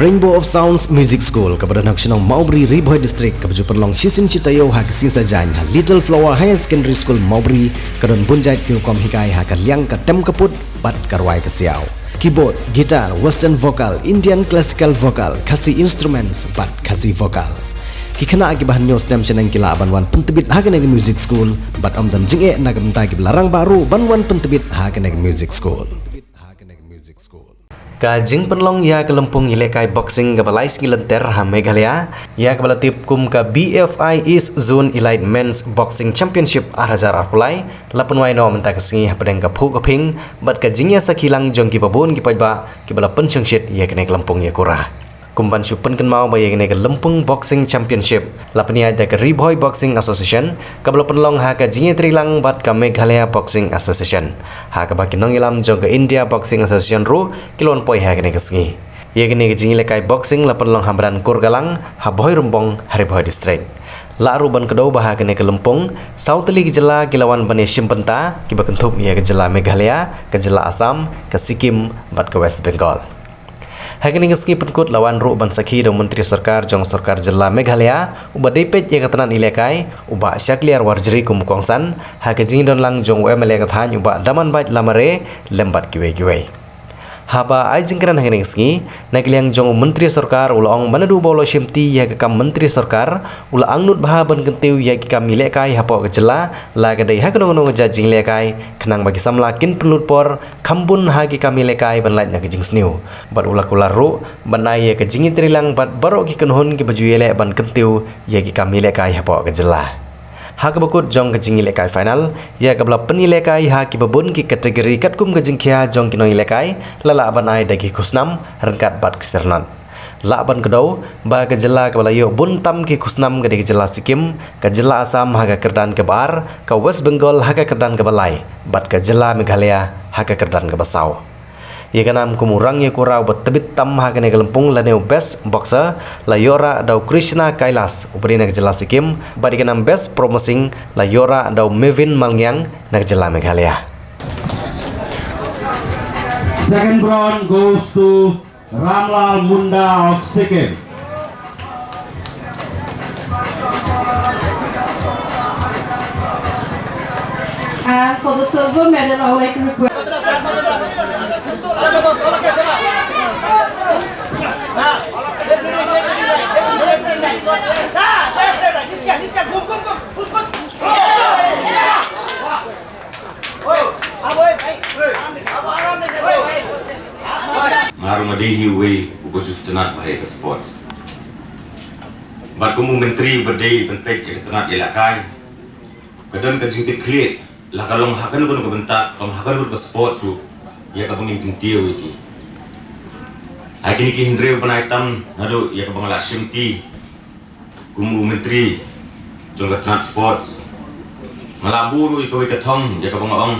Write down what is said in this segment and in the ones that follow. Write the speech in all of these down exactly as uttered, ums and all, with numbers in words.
Rainbow of Sounds Music School, kaba don ha ka shnong Mawbri, Ri Bhoi District, kaba ju pynlong shisien shi taïew ha ka sngi Saitjaiñ ha Little Flower Higher Secondary School Mawbri, ka don bun jait ki rukom hikai ha ka liang ka tem ka put bad ka rwai ka siaw. Keyboard, guitar, western vocal, Indian classical vocal, Khasi instruments bad Khasi vocal. Ki khynnah kiba hynñiew snem shaneng ki lah ban wan pyntbit ha kane ka music school bad ym don jingeh na ka bynta kiba la rangbah ruh ban wan pyntbit ha kane ka music school. Ka jingpynlong ïa ka lympung ïalehkai boxing kaba lai sngi lynter ha Meghalaya, ïa kaba la tip kum ka B F I East Zone Elite Men's Boxing Championship ar hajar arphew lai, la pynwai noh mynta ka sngi hapdeng ka phuh ka phieng bad ka jingïasakhi lang jong kiba bun ki paidbah kiba la pynshongshit ïa kane ka lympung ïakura. Kum ban shu pynkynmaw ba ïa kane ka lympung boxing championship la pynïaid da ka Ri Bhoi Boxing Association, kaba la pynlong ha ka jingïatreilang bad ka Meghalaya Boxing Association, ha kaba ki nongïalam jong ka India Boxing Association ruh ki la wan poi ha kane ka sngi. Ïa kane ka jingïalehkai boxing la pynlong ha madan Kurgalang ha Bhoirymbong ha Ri Bhoi District. Lah ruh ban kdew ba ha kane ka lympung saw tylli ki jylla ki la wan ban ïashim bynta, kiba kynthup ïa ka jylla Meghalaya, ka jylla Assam, ka Sikkim bad ka West Bengal. Ha kane ka sngi pynkut la wan ruh ban sakhi da u Myntri Sorkar jong Sorkar Jylla Meghalaya uba dei peit ïa ka tnat ïalehkai, u Bah Shakliar Warjri kum u kongsan, ha ka jingdon lang jong u M L A ka thaiñ u Bah Damanbait Lamare lem bad kiwei kiwei. Haba ai jingkren ha kane ka sngi, na ka liang jong u Myntri Sorkar u la ong ba naduh ba u la shimti ïa ka kam Myntri Sorkar, u la angnud bha ban kyntiew ïa ki kam ïalehkai hapoh ka jylla, la ka dei ha kano kano ka jait jingïalehkai, khnang ba ki samla kin pynlut por kham bun ha ki kam ïalehkai ban lait na ka jingsniew. Bad u la kular ruh ban ai ïa ka jingïatreilang bad baroh ki kynhun kiba ju ïaleh ban kyntiew ïa ki kam ïalehkai hapoh ka jylla. Ha kaba kut jong ka jingïalehkai final, ïa kaba la pynïalehkai ha kiba bun ki category katkum ka jingkhia jong ki nongïalehkai, la lah ban ai da ki khusnam ryngkat bad ki syrnod. Lah ban kdew ba ka jylla kaba la ïoh bun tam ki khusnam ka dei ka jylla Sikkim, ka jylla Assam ha ka kyrdan kaba ar, ka West Bengal ha ka kyrdan kaba lai, bad ka jylla Meghalaya ha ka kyrdan kaba saw. Ïa ka nam kum u rang ïakura uba tbit tam ha kane ka lympung lane u best boxer la ïoh rah da u Krishna Kailas uba dei na ka jylla Sikkim, bad ïa ka nam best promising la ïoh rah da u Mevin Malngiang na ka jylla Meghalaya. Second bronze goes to Ramlal Munda of Sikkim. And for the silver medal, I would like to request Nga ruh nga dei hi uwei uba ju sngewtynnat bha ïa ka sports. Bad kum u myntri uba dei ban peit ïa ka tnat ïalehkai, ka don ka jingtip khlieh la ka long ha kano kano ka bynta, ka long ha kano kano ka sports ruh, ïa kaba ngin kyntiew ïa ki. Ha kine ki hynriew bnai tam naduh ïa kaba nga la shimti kum u myntri jong ka tnat sports, nga la buh ruh ïa kawei ka thong ïa kaba nga ong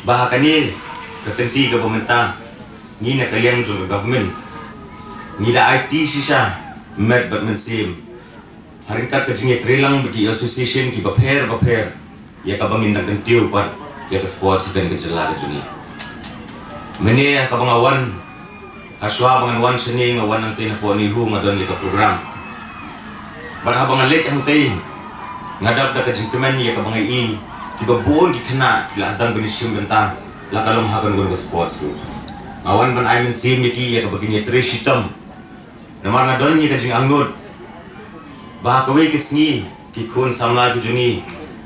ba ha kane ka kynti kaba mynta ngi na ka liang jong ka government ngi da aiti shisha met bad mynsiem ha ryngkat ka jingïatreilang bad ki association kiba pher ba pher ïa kaba ngin dang kyntiew pat ïa ka sports ha kane ka jylla ka jong ngi. Mynne ha kaba nga wan, ha shuwa ba ngan wan shane nga wan hangtei napoh NEHU, nga don ïa ka program. Bad haba nga leit hangtei nga dap da ka jingkmen ïa kaba nga i kiba bun ki khynnah ki la sdang ban ïashim bynta la ka long ha kano kano ka sports ruh. Nga wan ban ai mynsiem ïa ki ïa kaba kin ïatrei shitom. Namar nga don ïa ka jingangnud ba ha kawei ka sngi ki khun samla ki jong ngi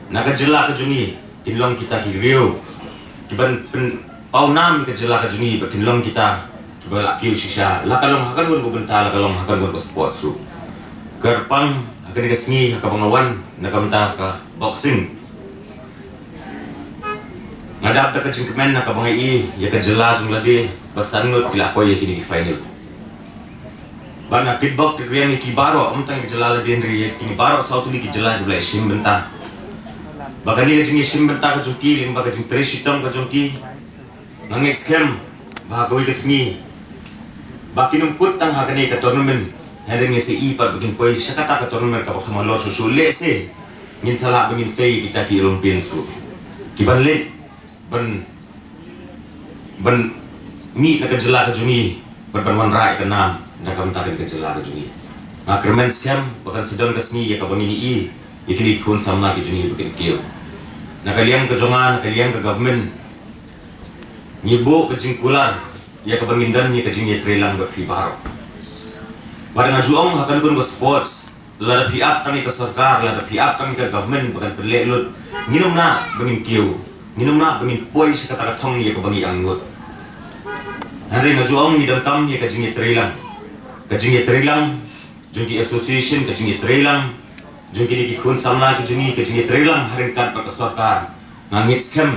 na ka jylla ka jong ngi kin long kita ki briew kiban pynpaw nam ïa ka jylla ka jong ngi, ba kin long kita kiba la kiew shisha la ka long ha kano kano ka bynta, la ka long ha kano kano ka sports ruh. Kyrpang ha kane ka sngi ha kaba nga wan na ka bynta ka boxing, nga dap da ka jingkmen ha kaba nga i ïa ka jylla jong lade ba san ngut ki la poi ïa kine ki final. Bad nga kitbok kitrwiang ïa ki baroh, ym tang ïa ka jylla lade hynrei ïa kine baroh saw tylli ki jylla kiba la ïashim bynta. Ba kane ka jingïashim bynta ka jong ki lyngba ka jingtrei shitom ka jong ki, nga ngeit skhem ba ha kawei ka sngi ba kin ym kut tang ha kane ka tournament, hynrei ngin sa i pat ba kin poi sha kata ka tournament kaba kham halor shuh shuh, lehse ngin sa lah ba ngin sei ïa kita ki Olympians ruh kiban leit ban ban mih na ka jylla ka jong ngi bad ban wanrah ïa ka nam na ka bynta ka jylla ka jong ngi. Nga kyrmen skhem ba kan sa don ka sngi ïa kaba ngin ïohi ïa kine ki khun samla ki jong ngi ba kin kiew. Na ka liang ka jong nga, na ka liang ka government, ngi buh ka jingkular ïa kaba ngin don ïa ka jingïatreilang bad phi baroh. Bad nga ju ong ha kane ka sports, lada phi ap tang ïa ka sorkar, lada phi ap tang ïa ka government ba kan pynleh lut, ngin ym lah ba ngin kiew, ngin ym lah ba ngin poi sha kata ka thong ïa kaba ngi angnud. Hynrei nga ju ong ngi donkam ïa ka jingïatreilang, ka jingïatreilang jong ki association, ka jingïatreilang jong kine ki khun samla ki jong ngi, ka jingïatreilang ha ryngkat bad ka sorkar. Nga ngeit skhem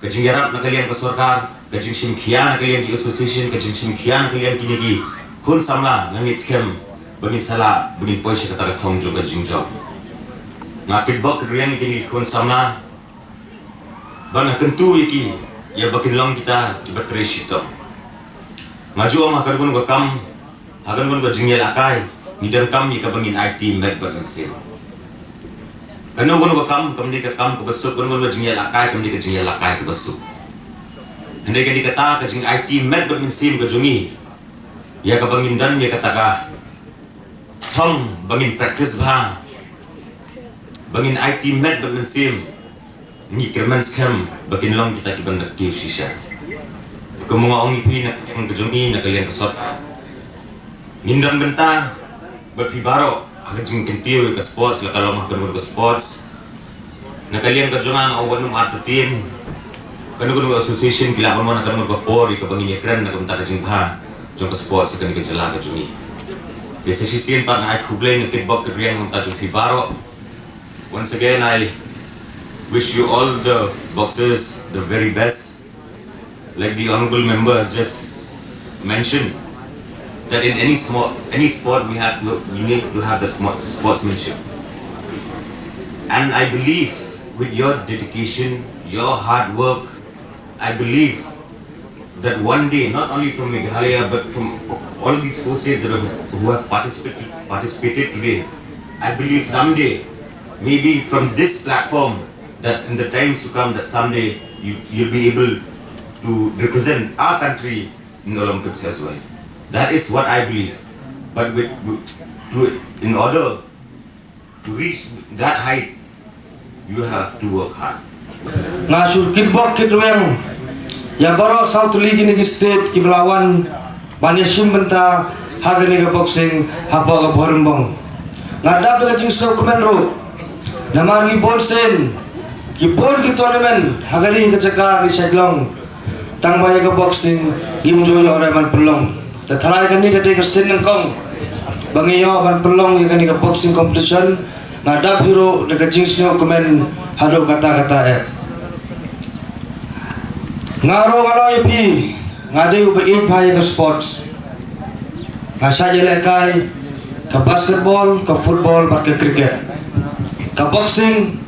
ka jingïarap na ka liang ka sorkar, ka jingshim khia na ka liang ki association, ka jingshim khia na ka liang kine ki khun samla, nga ngeit skhem ba ngin sa lah ba ngin poi sha kata ka thong jong ka jingjop. Nga kitbok kitrwiang ïa kine ki khun samla ba nga kyntu ïa ki ïa ba kin long kita kiba trei shitom. Nga ju ong ha kano kano ka kam, ha kano kano ka jingïalehkai, ngi donkam ïa kaba ngin aiti met bad mynsiem. Kano kano ka kam kam dei ka kam kaba suk, kano kano ka jingïalehkai kam dei ka jingïalehkai kaba suk. Hynrei ka dei kata ka jingaiti met bad mynsiem ka jong ngi ïa kaba ngin don ïa kata ka thong ba ngin practice bha, ba ngin aiti met bad mynsiem. Ngi kyrmen skhem ba kin long kita kiban da kiew shisha. Kumba nga ong ïa phi, na ka liang ka jong ngi, na ka liang ka sorkar, ngin don bynta bad phi baroh ha ka jingkyntiew ïa ka sports, la ka long ha kano kano ka sports. Na ka liang ka jong nga, nga ong wat nym artatien. Kano kano ka association ki lah ban wan ha kano kano ka por ïa kaba ngin ïakren na ka bynta ka jingbha jong ka sports ha kane ka jylla ka jong ngi. Te sa shisien pat nga ai khublei, nga kitbok kitrwiang na ka bynta jong phi baroh. Once again, I wish you all the boxers the very best. Like the honorable member has just mentioned, that in any small, any sport, we have to, we need to have the smart sportsmanship. And I believe with your dedication, your hard work, I believe that one day, not only from Meghalaya, but from all these four states that have, who have participated, participated today, I believe someday, maybe from this platform, that in the times to come, that someday you, you'll be able to represent our country in Olympics as well. That is what I believe. But with, with, to, in order to reach that height, you have to work hard. Nga shu kitbok kitrwiang ïa baroh saw tylli kine ki state kiba la wan ban ïashim bynta ha kane ka boxing hapoh ka Bhoirymbong. Nga dap da ka jingsngewkmen ruh namar ki bun sien, ki bun ki tournament ha kane ka jaka ki shait long. Tang ba ïa ka boxing ngim ju ïoh ruh ban pynlong. Te tharai kane ka dei ka sien nyngkong ba ngi ïoh ban pynlong ïa kane ka boxing competition. Nga dap hi ruh da ka jingsngewkmen haduh katta katta eh. Nga ruh nga ong ïa phi, nga dei uba ïeit bha ïa ka sports. Nga shait ïalehkai ka basketball, ka football bad ka cricket. Ka boxing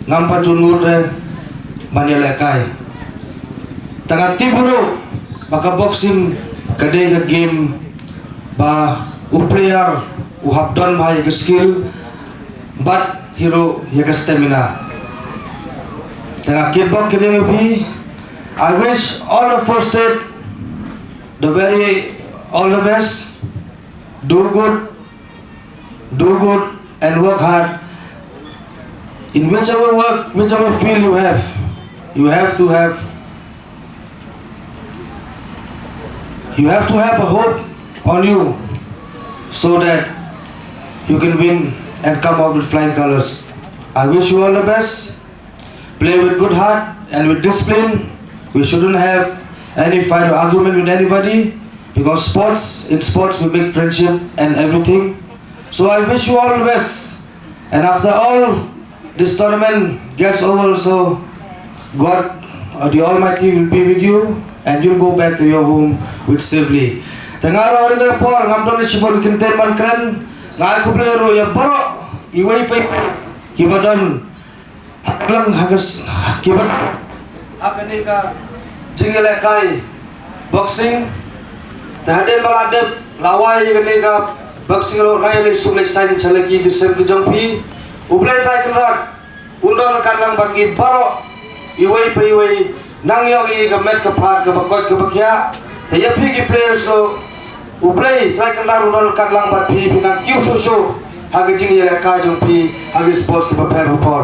ngam pat ju nud re ban ïalehkai. Te nga tip ruh ba ka boxing ka dei ka game ba u player u hap don bha ïa ka skill bad hi ruh ïa ka stamina. Te nga kitbok kitrwiang ïa phi. I wish all the four state the very all the best. Do good, do good and work hard. In whichever work, whichever field you have, you have to have, you have to have a hope on you so that you can win and come out with flying colors. I wish you all the best. Play with good heart and with discipline. We shouldn't have any fight or argument with anybody, because sports, in sports we make friendship and everything. So I wish you all the best. And after all this tournament gets over also, God, uh, the Almighty will be with you and you'll go back to your home with safely. Te nga ruh ha kane ka por ngam don shibun kyntien ban kren, nga ai khublei ruh ïa baroh iwei pa iwei kiba don ha klang ha ka s-, kiba ha kane ka jingïalehkai boxing. Te hadien ba la dep lawei ïa kane ka boxing ruh, nga ïaleh suk leh saiñ sha la ki ksem ki jong phi. U Blei Trai Kynrad un don ryngkat lang bad ngi baroh iwei pa iwei. Nang ïoh ïa ka met ka phad kaba koit kaba khiah. Te ïa phi ki players ruh, U Blei Trai Kynrad un don ryngkat lang bad phi, phi nang kiew shuh shuh ha ka jingïalehkai jong phi ha ki sports kiba pher ba por.